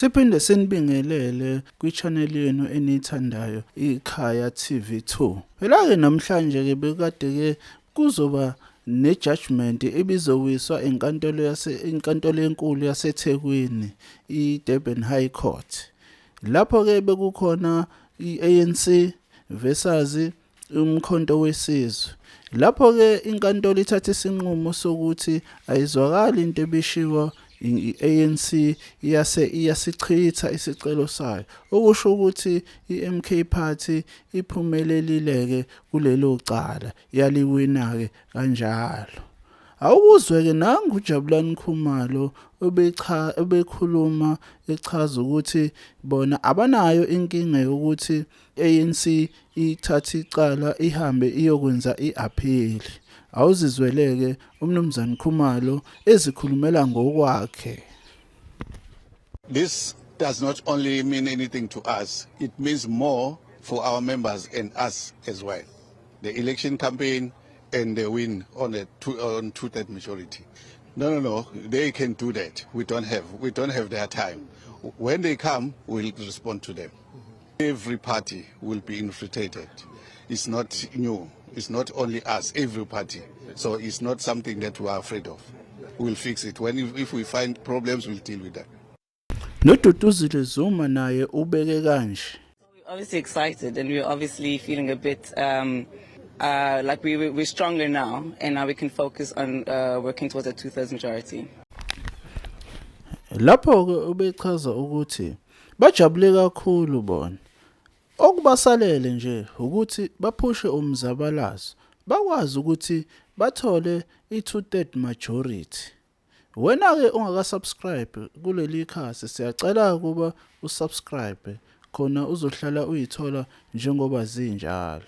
Siphinde sinibingelele kwi-channel yenu eniyithandayo iKhaya TV2. Phela-ke namhlanje-ke bekade-ke kuzoba ne-judgment ebizowiswa enkantolo yase inkantolo enkulu yaseThekwini i-Durban High Court. Lapho-ke bekukhona i-ANC versus uMkhonto weSizwe. Lapho-ke inkantolo ithatha isinqumo sokuthi ayizwakali into ebishiwo i-ANC yase iyasichitha isicelo sayo okusho ukuthi i-MK Party iphumelelile-ke kulelo cala yaliwina-ke kanjalo. Awukuzwe-ke nangu uJabulani Khumalo obecha obekhuluma echaza ukuthi bona abanayo inkinga yokuthi ANC ithathe icala ihambe iyokwenza i-appeal. Awuzizweleke uMnumzane Khumalo ezikhulumela ngokwakhe. This does not only mean anything to us, it means more for our members and us as well. The election campaign and the win on two-third majority. No, they can do that. We don't have their time. When they come, we'll respond to them. Every party will be infiltrated. It's not new. It's not only us, every party. So it's not something that we are afraid of. We'll fix it. If we find problems, we'll deal with them. NoDuduzile Zuma naye ubeke kanje. We're obviously excited and we're obviously feeling a bit like we're stronger now and now we can focus on working towards a two-thirds majority. Lapho ke ubechaza ukuthi bajabule kakhulu bona. Okubasalele nje ukuthi baphushe umzabalazo bakwazi ukuthi bathole i-two-third majority. Wena ke ongaka subscribe kuleli khasi siyacela ukuba usubscribe khona uzohlala uyithola njengoba zinjalo.